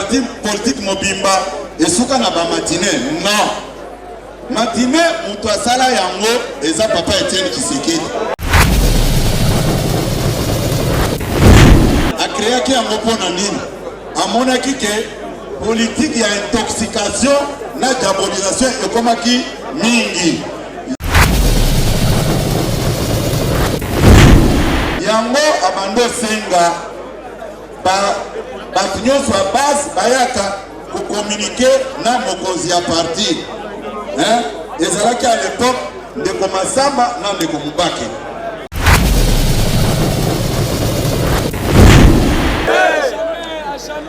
Parti politique mobimba esuka na ba matinee? Non. Matinee moto asala yango eza papa Etienne Tshisekedi. Akreaki yango mpo na nini? Amonaki ke politique ya intoxication na diabolisation ekomaki mingi. Yango abandi osenga ba bato nyonso ya base bayaka kocommunike na mokonzi ya parti hein? Ezalaki à l'époque ndeko Masamba na ndeko Mubake.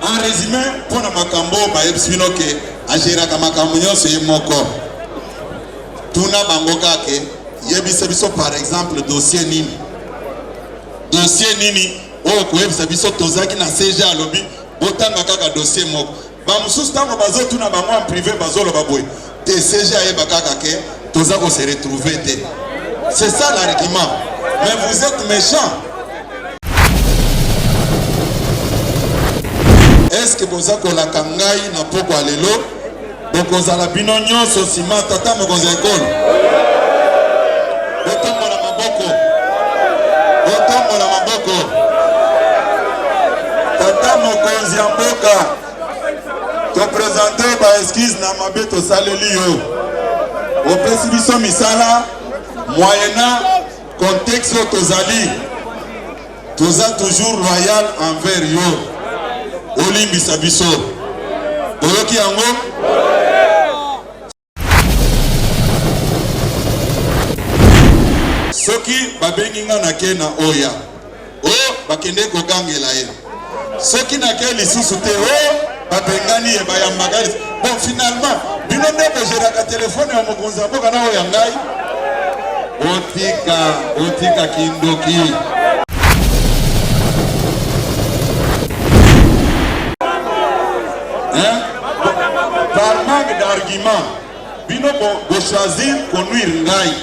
En résumé, mpo na makambo oyo bayebisi bino ke ageraka makambo nyonso ye moko, tuna bango kaka, yebisa biso par exemple dossier nini, dossier nini oyo koyebisa biso tozalaki na CG alobi botanga kaka dossier moko. Bamosusu ntango bazotuna bango en privé bazoloba boye te, CG ayeba kaka ke toza ko se retrouver te. C'est ça l'argument. Mais vous êtes méchant. Est-ce que boza kolaka ngai na pokwa lelo bokozala bino nyonso nsima tata mokonzi ya ekolo? Botombola maboko, botombola maboko. Tata mokonzi ya mboka, topresente ba excuse na mabe tosaleli yo. Opesi biso misala moyennant contexte oyo tozali, toza toujours loyal envers yo, olimbisa biso. Boyoki yango? Soki babengi nga nake na oya o bakende kogangela ye, soki nake lisusu te o babengani ye, bayambaka lisusu. Bon, finalement bino nde bogeraka telefone ya mokonzi ya mboka na oyo ya ngai. Botika, botika kindoki. Hein? Par manque d'argument, bino bochoisir konuire ngai.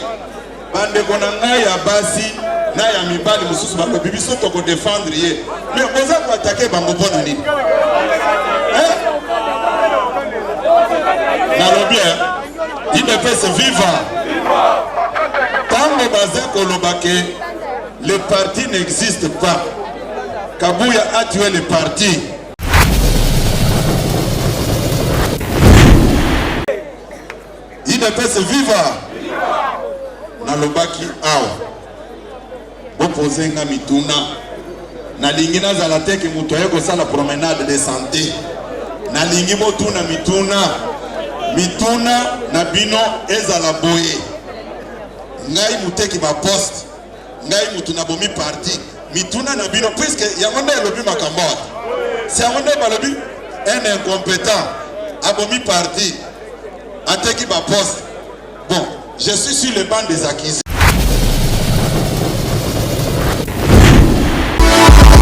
Bandeko na ngai ya basi na ya mibali mosusu balobi biso tokodefendre ye, mais boza koatake bango mpo na nini? Hein? Nalobi UDPS viva! Tango baza koloba ke le parti n'existe pas, Kabuya a tué le parti. UDPS viva! Nalobaki awa bopose nga mituna, nalingi nazala te ke moto aye kosala promenade de santé. Nalingi botuna mituna, mituna na bino ezala boye: ngai moteki ba poste, ngai motu nabomi parti? Mituna na bino, puisque yango nde elobi makambo awa, si yango nde balobi un incompétent abomi parti, ateki ba poste. Bon, je suis sur le banc des accusés.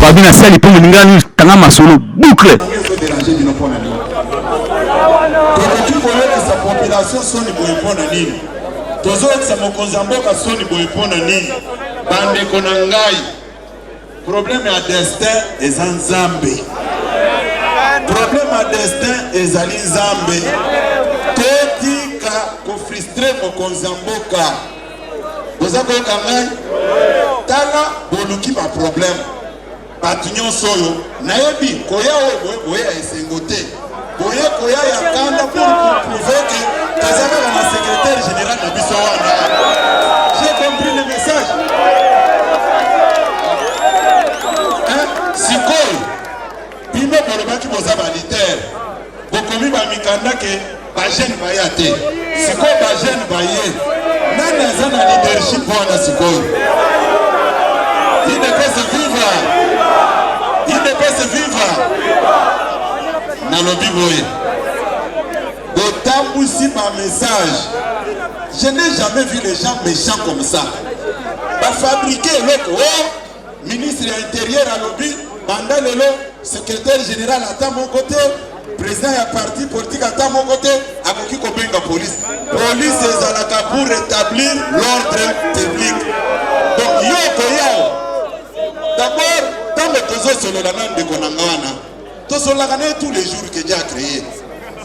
Babi na sali mpo moninga nini kanga masolo boucle. Ezoderange bino mpo na nini? Tokoki koyokisa population soni boye mpo na nini? Tozoyokisa mokonzi ya mboka soni boye mpo na nini? Bandeko na ngai, problème ya destin eza Nzambe. Problème ya destin ezali Nzambe. Totika kofrustre mokonzi ya mboka. Boza koyoka ngai? Tala, boluki ba problème. Bato nyonso oyo nayebi koya oyo boye boye ya esengo te, boye koya ya kanda pour prouver que toza kaka na secrétaire général na biso wana. J'ai compris le message. Hein? Sikoyo bino bolobaki boza ba leader, bokomi ba mikanda ke ba jeune baya te. Sikoyo ba jeune baye, nani aza na leadership wana sikoyo? UDPS viva! UDPS viva! Nalobi boye, botambwisi ba message. Je n'ai jamais vu les gens méchants comme ça. Bafabrike eloko oh, ministre ya intérieur alobi banda lelo secrétaire général ata moko te, président ya parti politique ata moko te akoki kobenga police. Police ezalaka pour rétablir l'ordre public. Donc yo okoya d'abord, ntango tozosolola na ndeko na nga wana. Tosololaka na ye tous les jours que Dieu a cree.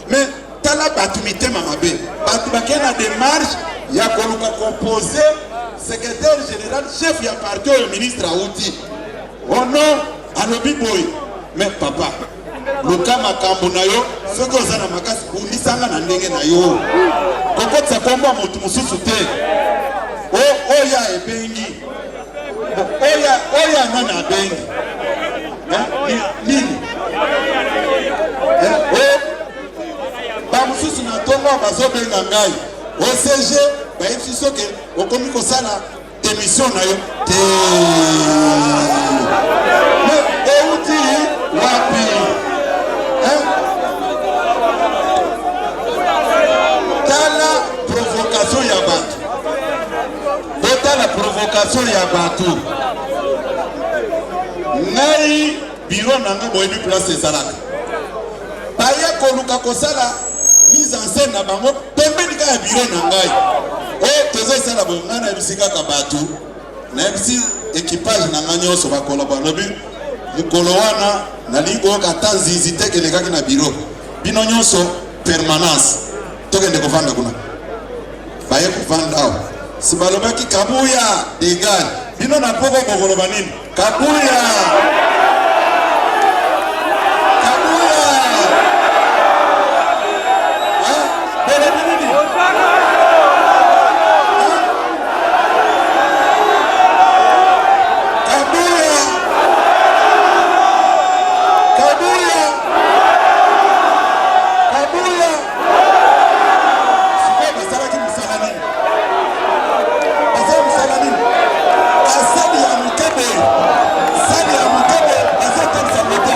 Mais tala bato mitema mabe, bato bakei na demarche ya koluka compose secrétaire général chef ya parti oyo ministre auti. Oh non, alobi boye. Mais papa, luka makambo na yo, soki oza na makasi bundisanga na ndenge na yo, kokotisa kombo ya moto mosusu te. Oyo ebengi oyo nani abengi nini? Bamosusu na ntongo bazobenga ngai OCG, bayebisi soki okomi kosala demission na yo te, mais euti wapi? Tala provocation ya bato, botala provocation ya bato. Ngai biro na ngai boyebi place ezalaka, baye koluka kosala mise en scène na bango pembeni kaka ya biro na ngai. Oyo tozosala boye, ngai nayebisi kaka bato, nayebisi équipage na ngai nyonso bakoloba, balobi mokolo wana nalingi koyoka ata nzizi te kelekaki na biro. Bino nyonso permanence, tokende kovanda kuna. Baye kovanda awa, si balobaki Kabuya dégage, bino na poko bokoloba nini? Kabuya, Kabuya, bolobi nini? Kabuya, Kabuya, Kabuya. Sikoyo basalaki mosala nini? Basala mosala nini? Basali ya moke boye, sali ya moke boye, bazotalisa moto.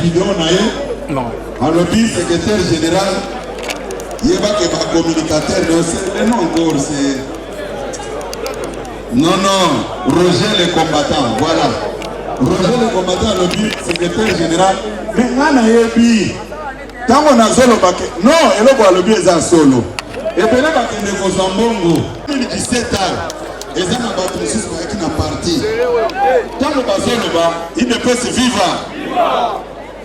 Video na ye alobi secrétaire général yebake bacommunicateur no, c'est le nom encore, c'est non non Roger le combattant, voilà, Roger le combattant alobi secrétaire général. Mais nga nayebi ntango nazoloba ke non, eloko alobi eza solo. Ebele bakende kozwa mbongo 2017 eza na bato mosusu bayaki na parti. Ntango bazoloba UDPS viva,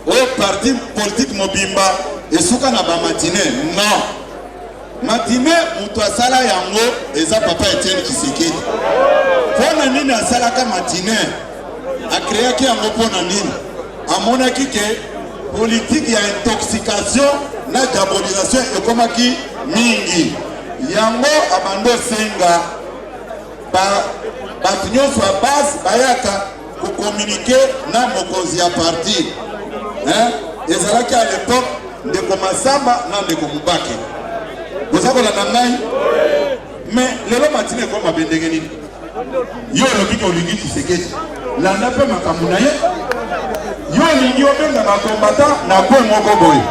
oyo parti politique mobimba esuka na bamatine. Non, matine moto asala yango eza papa Etienne Tshisekedi. Mpo na nini asalaka matine? Akreaki yango mpo na nini? Amonaki ke politique ya intoxication na diabolisation ekomaki mingi, yango abandi osenga bato nyonso ya base bayaka kocommuniquer na mokonzi ya parti. Ezalaki à l'époque ndeko Masamba na ndeko Mubake. Boza kolanda ngai? Mais lelo matine ekoma be ndenge nini? Yo olobi ke olingi Tshisekedi, landa mpe makambo na ye. Yo olingi obenga bakombata na kwe moko boye,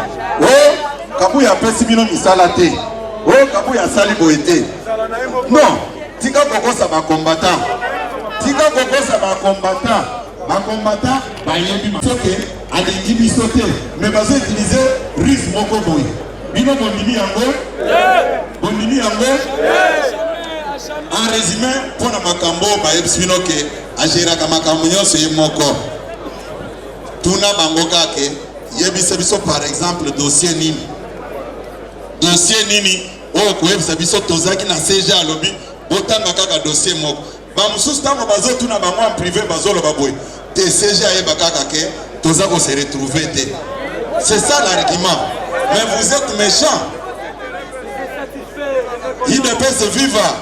o Kabuya apesi bino misala te, o Kabuya asali boye te. Non, tika kokosa bakombata, tika kokosa bakombata. Bakombata bayebi soki alingi biso te, mais bazo utiliser ruse moko boye. Bino bondimi yango, bondimi yango. En résumé, mpona makambo bayebisi bino ke agéraka makambo nyonso ye moko, tuna bango kaka, yebisa biso par exemple dossier nini, dossier nini oyo koyebisa biso tozalaki na CG alobi botanga kaka dossier moko. Bamosusu ntango bazotuna bango en privé, bazoloba boye te, CG ayeba kaka ke toza kose retrouver te. C'est ça l'argument, mais vous êtes méchant. UDPS viva!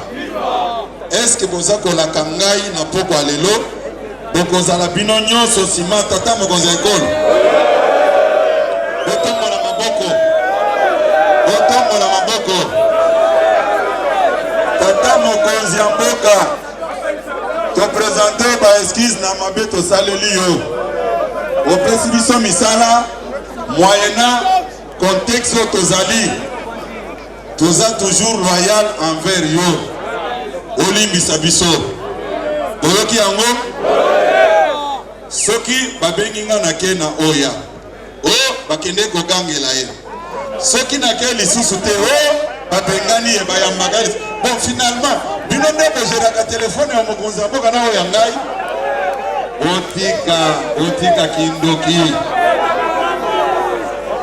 Est-ce que boza kolaka ngai na pokwa lelo bokozala bino nyonso nsima tata mokonzi ya ekolo? Botombola maboko, botombola maboko. Mokonzi ya mboka, topresente ba excuse na mabe tosaleli yo. Opesi biso misala moyennant contexte oyo tozali, toza toujours loyal envers yo. Olimbisa biso. Boyoki yango? Soki babengi nga nake na oya o oh, bakende kogangela ye soki nake lisusu te o oh, babengani ye bayambaka bon finalement bino nde bogeraka telefone ya mokonzi ya mboka na oyo ya ngai botika botika kindoki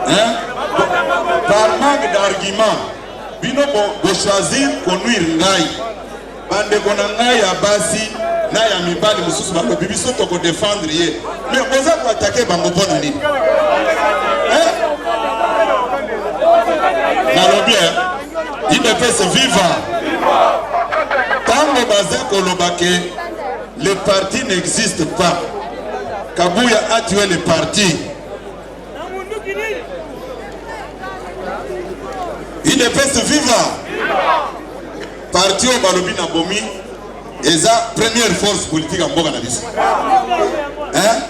hein? par manque d'argument bino bochoisir konuire ngai Bandeko na ngai ya basi na ya mibali mosusu balobi biso toko defendre ye, mais boza ko attaquer bango mpo na nini? Eh? Nalobi eh? UDPS viva! Tango baza koloba ke le parti n'existe pas, Kabuya a tué le parti. UDPS viva! Parti oyo balobi na bomi eza première force politique ya mboka na biso. Hein?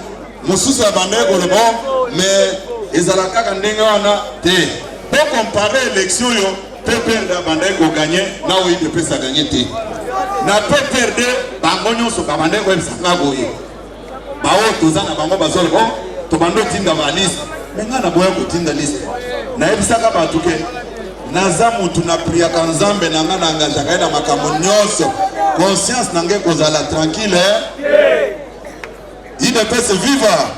Mosusu ya bandaki koloba oh, mais ezala kaka ndenge wana te. Po comparer élection oyo PPRD abandaki koganye na oyo UDPS aganye te. Na PPRD bango nyonso babandaki koyebisa nga boye. Baoyo toza na bango bazoloba oh, tobanda otinda ba liste. Me ngai naboya kotinda liste. Nayebisaka bato ke naza mutu na priaka Nzambe na ngai na engagaka ye na makambo nyonso. Conscience na ngai ekozala tranquille. Eh? UDPS viva!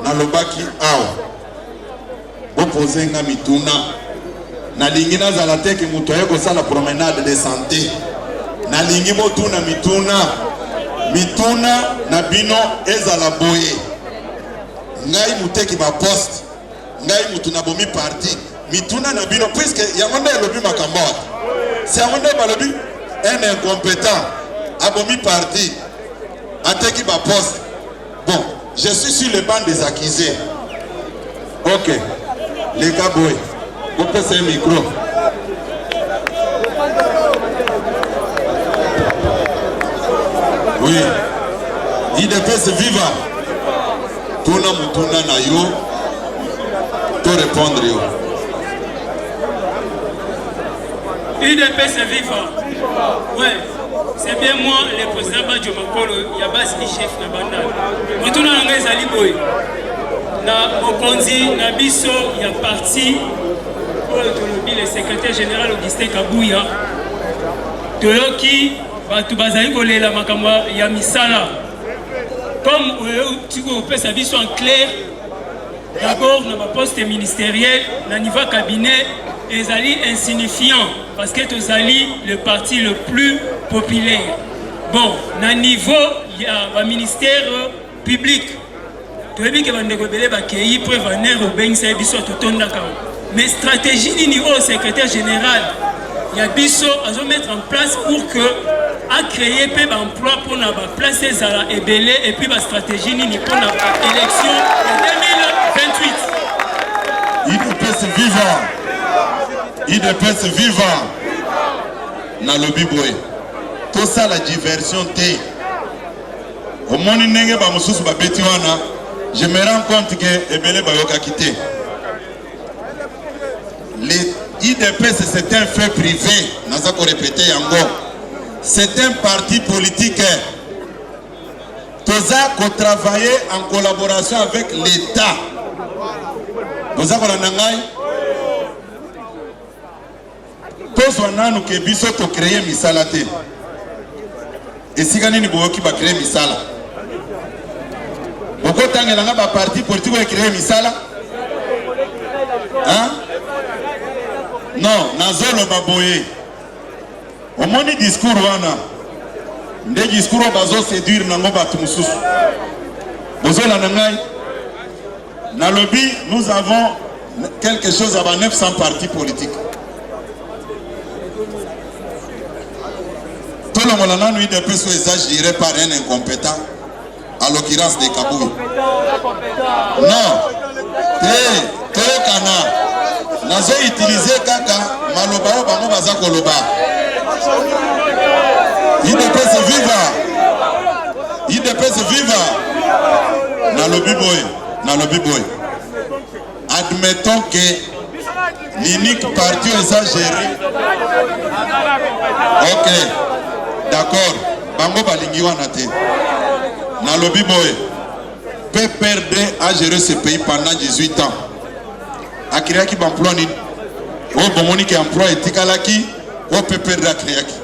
Nalobaki awa bopose nga mituna nalingi nazala te ke moto aye kosala promenade de santé nalingi botuna mituna mituna na bino ezala boye ngai moteki baposte ngai motu nabomi parti mituna na bino puiske yango nde elobi makambo wana si yango nde balobi un incompétent abomi parti ateki baposte Bon, je suis sur le banc des accusés. Ok. Les gars boy, bopesa ye micro. Oui. IDPS viva. Tuna mutuna na yo to répondre yo. UDPS viva. Ouais. C'est bien moi le président Badjo Makolo ya base IGF na Bandal. Motuna na ngai ezali boye. Na mokonzi na biso ya parti oyo tolobi le secrétaire général Augustin Kabuya toyoki bato bazali kolela makambo ya misala comme oyo kopesa biso en clair D'abord na ba postes ministeriels na niveau ya cabinet ezali insignifiant parce que tozali le parti le plus populaire. Bon, na niveau ya ba ministères publics toyebi ke bandeko ebele bakei preuve en air obengisaki biso totondaka mais stratégie nini oyo secrétaire général ya biso azo mettre en place pour que a créer mpe ba emploi mpona ba place ezala ebele et puis ba stratégie nini mpona élection ya 2028. UDPS viva! UDPS viva! Nalobi boye, tosala diversion te. Omoni ndenge ba mosusu babeti wana, je me rends compte que ebele bayokaki te. Le UDPS c'est un fait privé, naza ko répéter yango. C'est un parti politique. Toza ko travailler en collaboration avec l'État. Boza kolanda ngai? Tozwa nanu ke biso to créer misala te. Esika nini boyoki ba créer misala? Bokotangela nga ba parti politique oyo créer misala? Hein? Non, nazoloba boye. Omoni discours wana nde discours oyo bazo séduire nango bato mosusu. Bozolanda ngai? Nalobi nous avons quelque chose à 900 partis politiques. Tolongola nanu UDPS oyo eza géré par un incompétent à l'occurrence de Kabuya. Non, te toyokana, nazo utiliser kaka maloba oyo bango baza koloba. Udps viva! Udps viva! Nalobi boye, nalobi boye. Admettons que l'unique parti eza géré. Ok, d'accord. Bango balingi wana te. Nalobi boye. PPRD a géré ce pays pendant 18 ans. A créaki ba emploi nini? Oyo bomoni ke emploi etikalaki, oyo PPRD a créaki.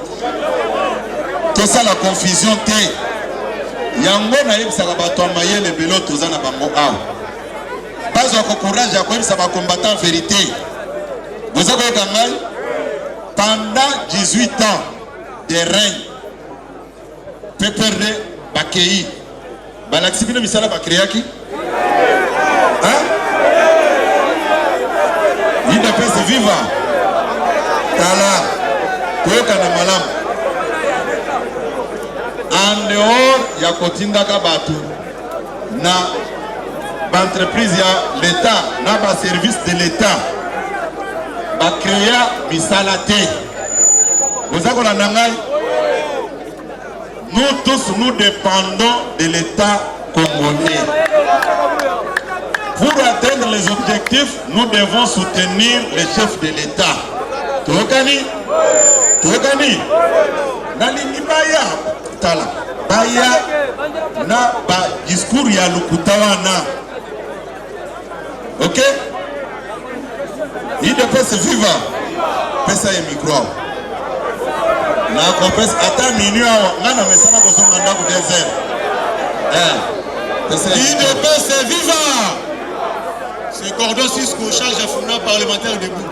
Tosala confusion te. Yango nayebisaka bato ya mayele ebele oyo toza na bango awa. Bazwa ko courage ya koyebisa ba combattants verite. Boza koyoka ngai? Pendant 18 ans de règne, PPRD bakei balakisi bino misala ba creaki hein? Udps viva tala toyokana malamu en dehors ya kotindaka bato na baentreprise ya l'etat na baservice de l'etat bacrea misala te boza kolanda ngai Nous tous, nous dépendons de l'État congolais. Pour atteindre les objectifs, nous devons soutenir le chef de l'État. Toyokani? Toyokani? Nalingi baya tala baya na ba discours ya lokuta wana. Ok? Udps viva! Pesa ye micro awa. Nakopesa ata minuit awa ngai na mesana kozonga ndako 2 heures. Eh, pesa ye micro. Udps viva! C'est cordon Cisco, charge ya Funa parlementaire debout.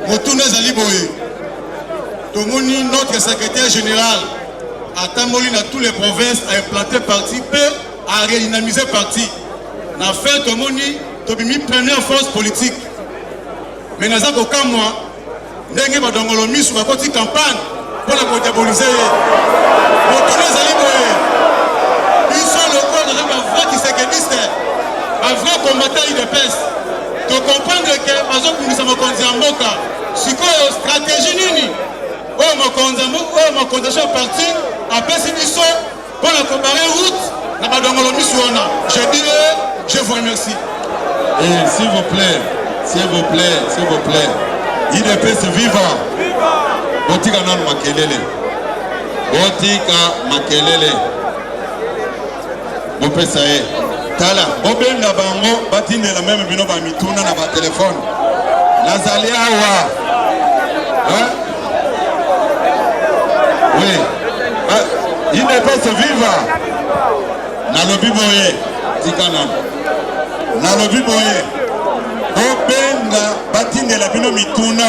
Motuna ezali boye. Tomoni notre secrétaire général atamboli na tous les provinces a implanté parti mpe a redynamiser parti. Na fin tomoni tobimi première force politique. Mais naza kokamwa ndenge badongolo misu bakoti campagne mpo na kodiabolize ye. Motuna ezali boye, biso lokola toza ba vrai tshisekediste, ba vrai combattant UDPS, to comprendre ke bazobundisa mokonzi ya mboka. Sikoyo stratégie nini oyo mokonzi oyo mokonzi ya parti apesi biso mpo na kobare route na badongolo misu wana? Je dis, je vous remercie. Eh, s'il vous plaît, s'il vous plaît, s'il vous plaît. UDPS viva! Botika nanu makelele. Botika makelele. Bopesa ye. Tala, bobenga bango batindela meme bino ba mituna na ba telefone. Nazali awa. Hein? Oui. UDPS viva! Nalobi boye, tika nanu. Nalobi boye, bobenga batindela bino mituna.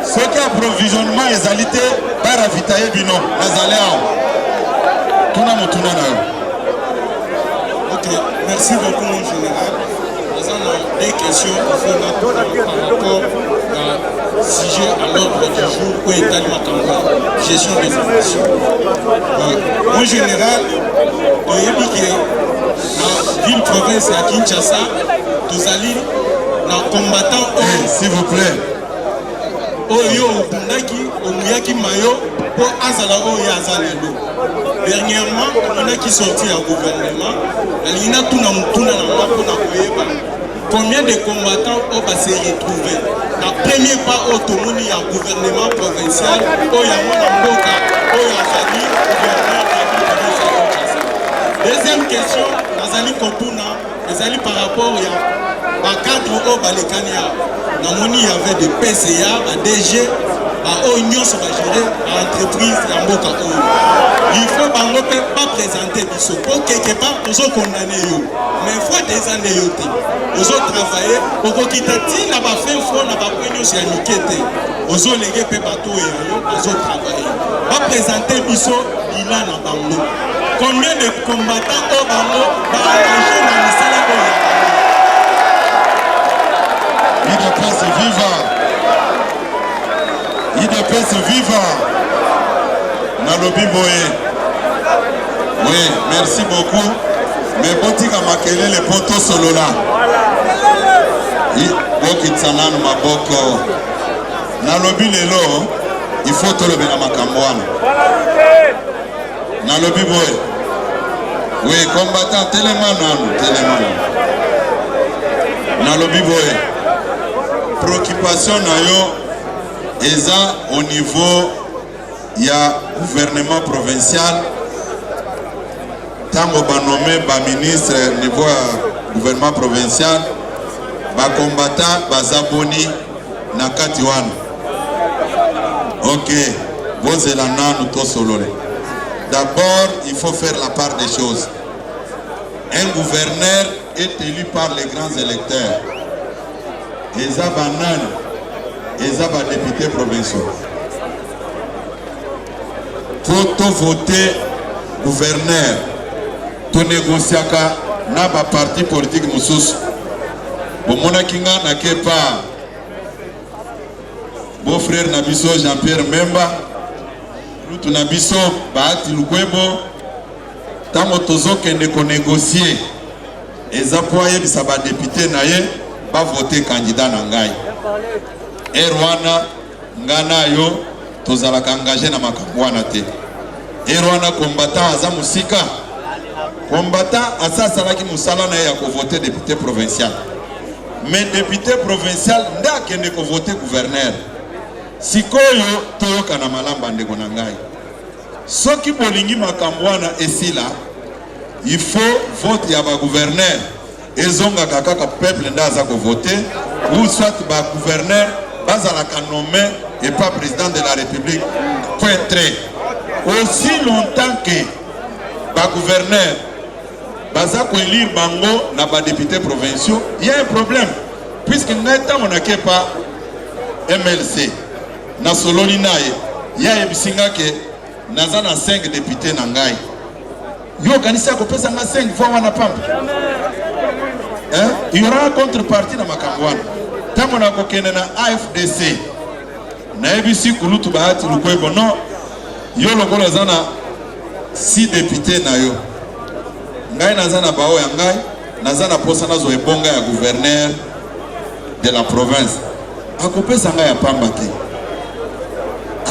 Soki approvisionnement ezali te, baravitaye bino. Nazali awa. Tuna motuna na yo. Ok, merci beaucoup mon général. Naza na deux questions il faut par rapport na sujet à l'ordre du jour oyo etali makambo ya gestion des émissions. Mon général, toyebi ke na ville province ya Kinshasa tozali na combattant oyo Eh, s'il vous plaît. Oyo obundaki omuyaki mayo mpo azala oyo ye aza lelo. Dernièrement tomonaki sortie ya gouvernement. Nalingi natuna motuna na nga mpo na koyeba combien de combattants oyo ba se retrouver na premier pas oyo tomoni ya gouvernement provincial oyo ya mwana mboka oyo azali gouverneur ya ville province ya Kinshasa. Deuxième question nazali kotuna ezali par rapport ya ba cadre oyo balekani awa. Namoni y avait des PCA, ba DG, ba oyo nyonso ba gérer ba entreprise ya mboka oyo. Il faut bango mpe ba présenter biso po quelque part tozo condamner yo, mais faute eza nde yo te. Ozo travailler, okokita ti na ba fin fond na ba point nyonso ya mike te. Ozo lege mpe bato oyo ya yo bazo travailler. Ba présenter biso bilan na bango. Combien de combattants oyo bango ba engagé na misala oyo ya bango? UDPS viva! UDPS viva! Nalobi boye. Oui, merci beaucoup. Mais botika makelele po tosolola. Bokitisa nanu maboko. Nalobi lelo il faut tolobela makambo wana. Nalobi boye. Oui, combattant telema nanu, telema nanu. Nalobi boye. Préoccupation na yo eza au niveau ya gouvernement provincial ntango banome baministre niveau ya gouvernement provincial bacombattant baza boni na kati wana ok bozela nanu tosolole d'abord il faut faire la part des choses un gouverneur est élu par les grands électeurs eza banani eza badepute provinciaux mpo tovote gouverneur tonegosiaka na baparti politike mosusu bomonaki nga na kepa beau frère na biso Jean-Pierre Mbemba lutu na biso Bahati Lukwebo ntango tozokende konegocie eza mpo ayebisa badepute na ye bavote kandida na ngai ere wana nga na yo tozalaka engage na makambo wana te ere wana combattant aza mosika combattant asa asalaki mosala na ye ya kovote depute provincial mais depute provincial nde akende kovote gouverneur sikoyo toyokana malamu bandeko na ngai Soki bolingi makambo wana esila, il faut vote ya ba gouverneur ezongaka kaka peuple nde aza ko voter ou soit ba gouverneur bazalaka nomme et pas président de la république point trait. Aussi longtemps que ba gouverneur baza ko élire bango na ba députés provinciaux, il y a un problème puisque ngai ntango nake pa MLC Nasololi naye, ye ayebisi nga ke naza na 5 depute na ngai. Yo okanisi akopesa nga 5 voix wana pamba? Hein? Il y aura contrepartie na makambo wana. Ntango nakokende na AFDC, nayebisi kulutu Bahati Lukwebo, non, yo lokola oza na 6 depute na yo, ngai naza na bao ya ngai, naza na posa nazwa ebonga ya gouverneur de la province. Akopesa ngai ya pamba te,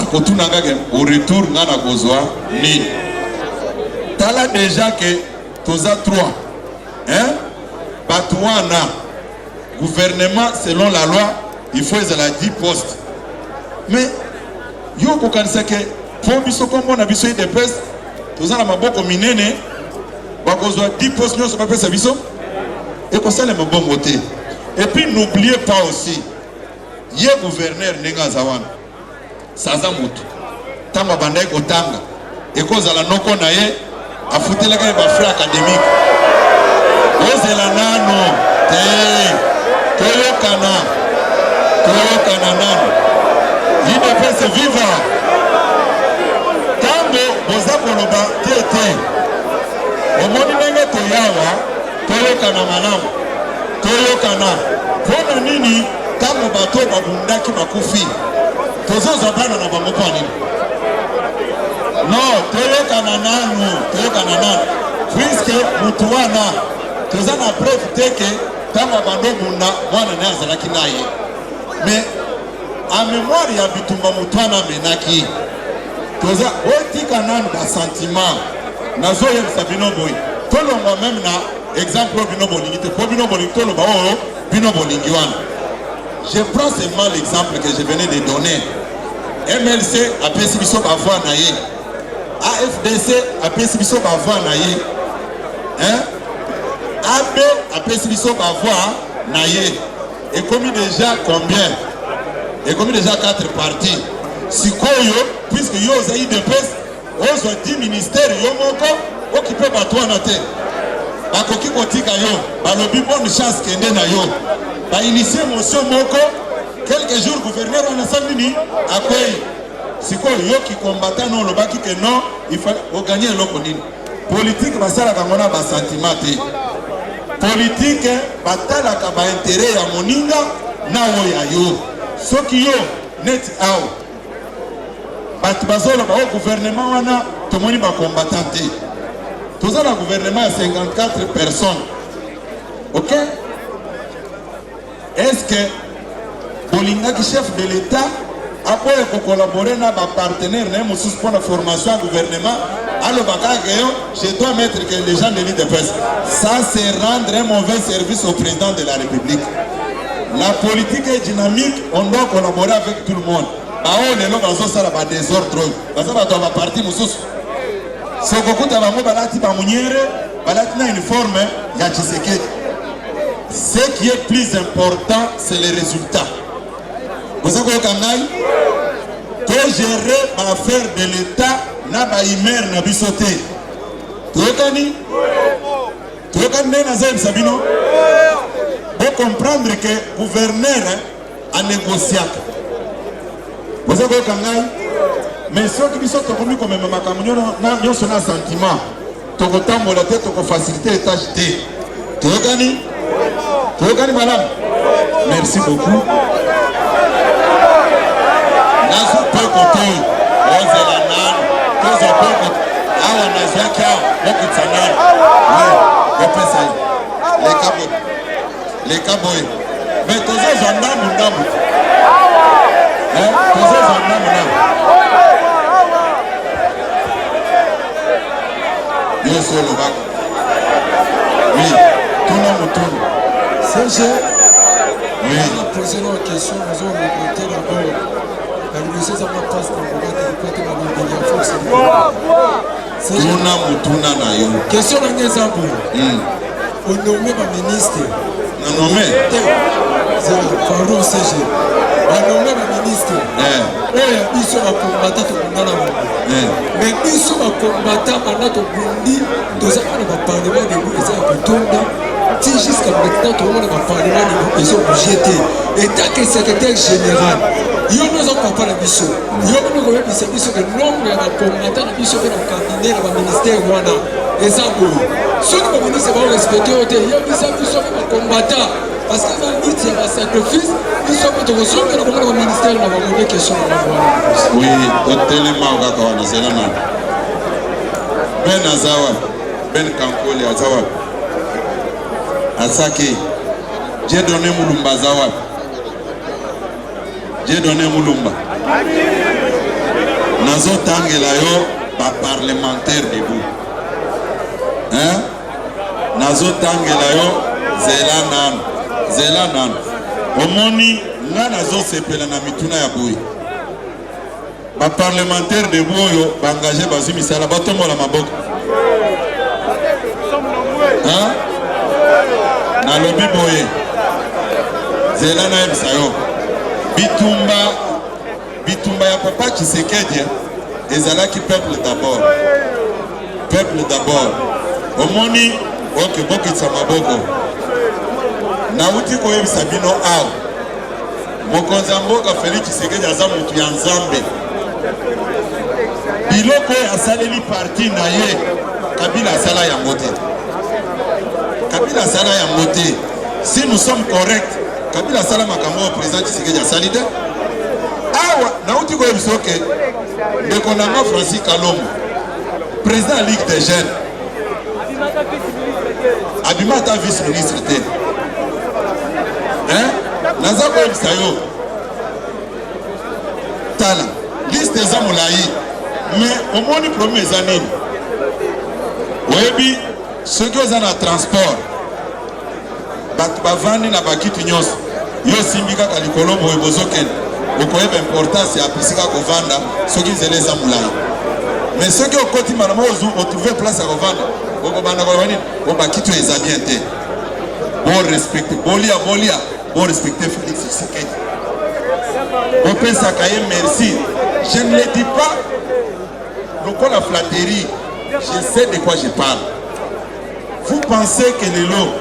akotuna nga ke au retour nga nakozwa nini. Tala deja ke toza 3 hein? Bato wana gouvernement selon la loi il faut ezala 10 postes, mais yo okokanisa ke mpo biso kombo na biso UDPS toza na maboko minene, bakozwa 10 postes nyonso bapesa biso, ekosalema bongo te. Et puis n'oubliez pas aussi ye gouverneur ndenge aza wana saza motu ntango abandaki kotanga ekozala noko na ye afutelaka ye bafrais académique. Ozela nano te, toyokana, toyokana nano. UDPS viva! Ntango boza koloba te te, omoni ndenge toyawa, toyokana malamu, toyokana. Mpo na nini ntango bato babundaki bakufi, tozozwa bana na bango mpo nini? Non, toyokana nanu, toyokana nanu, puisque mutu wana toza na preuve te ke ntango abanda obunda mwana naye azalaki na ye, mais en mémoire ya bitumba mutu wana amenaki, toza botika nanu basentiment. Nazoyebisa bino boye, tolongwa meme na exemple oyo bino bolingi te, mpo bino bolingi toloba oyo bino bolingi wana. Je prends seulement l'exemple que je venais de donner. MLC apesi biso bavoix na ye, AFDC apesi biso bavoix na ye, hein? AB apesi biso bavoix na ye. Ekomi déjà combien? Ekomi déjà 4 parties. Sikoyo, puisque yo oza UDPS, ozwa 10 ministère yo moko, okipe bato wana te, bakoki kotika yo, balobi bonne chance, kende na yo. Bainitie motion moko, quelques jours gouverneur wana asali nini? Akwei. Sikoyo yo kikombata no olobaki ke non, il fallait oganye eloko nini? Politique basalaka yango na basentiment te. Politique batalaka bainteret ya moninga na oyo ya yo. Soki yo neti awa bato bazoloba oyo gouvernement wana tomoni bacombattant te, toza na gouvernement ya 54 personnes, ok? Est-ce que bolingaki chef de l'État Aboya ko collaborer na ba partenaires na ye mosusu mpo na formation ya gouvernement, aloba kaka que yo je dois mettre que les gens de l'UDPS. Ça c'est rendre un mauvais service au président de la République. La politique est dynamique, on doit collaborer avec tout le monde. Baoyo lelo bazosala ba desordre oyo baza bato ya ba parti mosusu, soki okuta bango balati ba munyere, balati na uniforme ya Tshisekedi. Ce qui est plus important, c'est le résultat. Boza koyoka ngai? To gérer ba affaires de l'État na ba humeur na biso te. Toyokani? Toyokani nde nazoyebisa bino? Bo comprendre que gouverneur a négociaka. Boza koyoka ngai? Mais soki biso tokomi komema makambo nyonso na sentiment, tokotambola te, tokofacilite tâche te. Toyokani? Toyokani malamu? Merci beaucoup. Nazwa mpe kote oyo ozela nanu, tozwa mpe kote awa, nazwaki awa, bokitisa nanu, bopesa ye leka boye, leka boye, mais tozozwa ndambu ndambu, tozozwa ndambu ndambu. Yesu olobaka oui, tuna motuna. CG, oui. Na poser une question, nous avons rencontré d'abord la révolution eza mwa mpasi na mboka te po te balobeli ya force. Tuna motuna na yo. Question na ngai eza boye, onome baministre na nome te, pardon CG, banome baministre oyo ya biso bakombata tobunda na bango, mais biso bakombata banda tobundi toza kaka na baparlement debout eza ya kotonda ti jusqu'à maintenant, tokomona baparlement debout ezobouge te. Etake secrétaire général, yo nde oza papa na biso, yo nde koyebisa biso ke nombre ya bakombata na biso mpe na cabinet na baministère wana eza boye. Soki baministre baorespecte yo te, yebisa biso mpe bakombata, parce que eza lutte ya basacrifice. Biso mpe tokozongela komona baministère na bango. Nde question na bango wana. Oui, otelema kaka wana, zela nano. Ben aza wapi? Ben Kankole aza wapi? Asake Dieudonné Mulumba aza wapi? Dieudonné Mulumba, nazotangela yo baparlementaire debout, hein? Nazotangela yo, zela nano, zela nano. Omoni nga nazosepela na mituna ya boye. Baparlementaire debout oyo baengage bazwi misala, batombola maboko. Hein? Nalobi boye, zela nayebisa yo, bitumba bitumba ya papa Tshisekedi ezalaki peuple d'abord, peuple d'abord. Omoni, oke bokitisa maboko. Nauti koyebisa bino awa, mokonzi ya mboka Félix Tshisekedi aza motu ya Nzambe. Biloko oyo asaleli parti na ye, Kabila asala yango te, Kabila asala yango te. Si nous sommes corrects, Kabila asala makambo oyo président Tshisekedi asali te. Awa nauti koyebisa oke ndeko na nga Francis Kalombo, président ya Ligue des jeunes, abima ata vice ministre te, hein? Naza koyebisa yo, tala liste eza molai, mais omoni problème eza nini? Oyebi, soki oza na transport, bato bavandi na bakiti nyonso, yo osimbi kaka likolo boye, bozokende, okoyeba importance ya bisika kovanda soki nzela eza molai. Mais soki okoti mbala moko, otrouve place ya kovanda, okobanda koloba nini? O bakiti oyo eza bien te. Borespecte, bolia bolia, borespecte Félix Tshisekedi, bopesaka ye merci. Je ne le dis pas lokola flatterie, je sais de quoi je parle. Vous pensez que lelo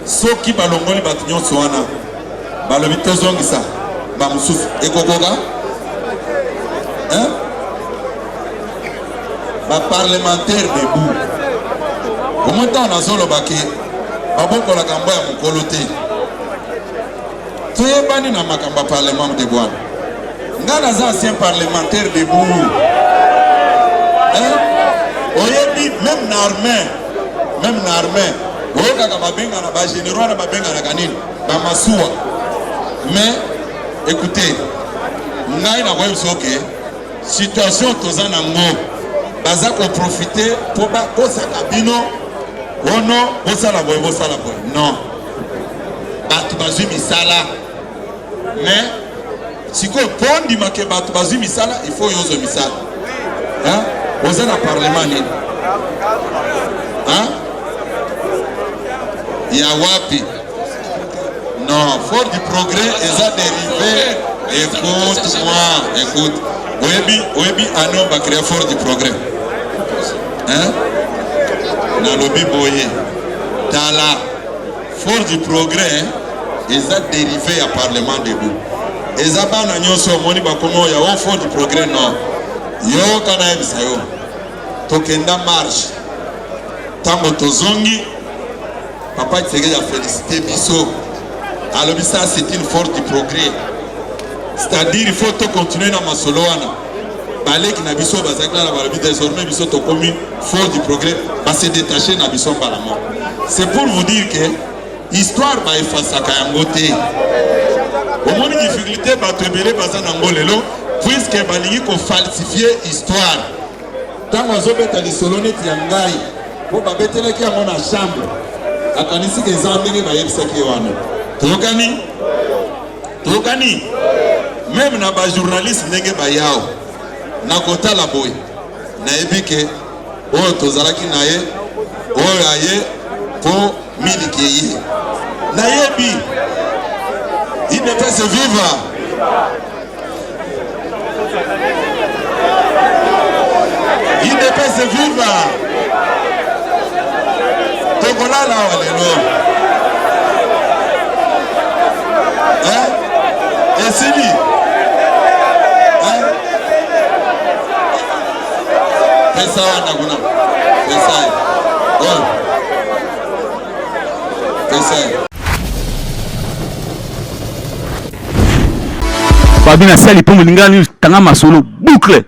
soki balongoli bato nyonso wana, balobi tozongisa bamosusu, ekokoka, hein? Baparlementaire debout, omoi ntango nazoloba ke babokolaka mbwa ya mokolo te, toyebani na makambo ya parlement debout wana. Nga naza ancien parlementaire debout, hein? Oyebi, même na armée, même na armée oyokaka babengana bagénéraux wana, babenganaka nini, bamasuwa. Mais écoutez, Ngai nakoyebisa oke situation toza nango, baza koprofite mpo bakosaka bino ono bosala boye bosala boye. Non, bato bazwi misala, mais sikoyo mpo ondima ke bato bazwi misala, il faut yo ozwa misala. Hein? Oza na parlement nini? Hein? Ya wapi? Non, Fort du Progrès eza dérivé. Écoute-moi, écoute. Oyebi, oyebi ano ba créer Fort du Progrès. Hein? Nalobi boye. Tala, Fort du Progrès eza dérivé ya Parlement debout. Eza bana nyonso omoni bakomi oyo ya Fort du Progrès non. Yoka nayebisa yo. Tokenda marche. Tango tozongi, Papa Tshisekedi a félicité biso. Alobi ça c'est une force du progrès. C'est-à-dire il faut to continuer na masolo wana. Baleki na biso bazalaki na balobi désormais biso tokomi force du progrès, ba se détacher na biso mbala moko. C'est pour vous dire que histoire ba effacaka yango te. Omoni difficulté bato ebele baza nango lelo puisque balingi ko falsifier histoire. Ntango azobeta lisolo neti ya ngai mpo babetelaki yango na chambre, akanisi ke eza ndenge bayebisaki ye wana. Toyokani, toyokani meme na bajournaliste ndenge bayao na kotala boye, nayebi ke oyo tozalaki na ye oyo aye mpo miliki eye, nayebi UDPS viva. UDPS viva! Tokolala awa lelo. Hein? Esili? Hein? Pesa wana kuna. Pesa ye. Oyo. Pesa ye. Fabi na sali mpo molingani tanga masolo boucle.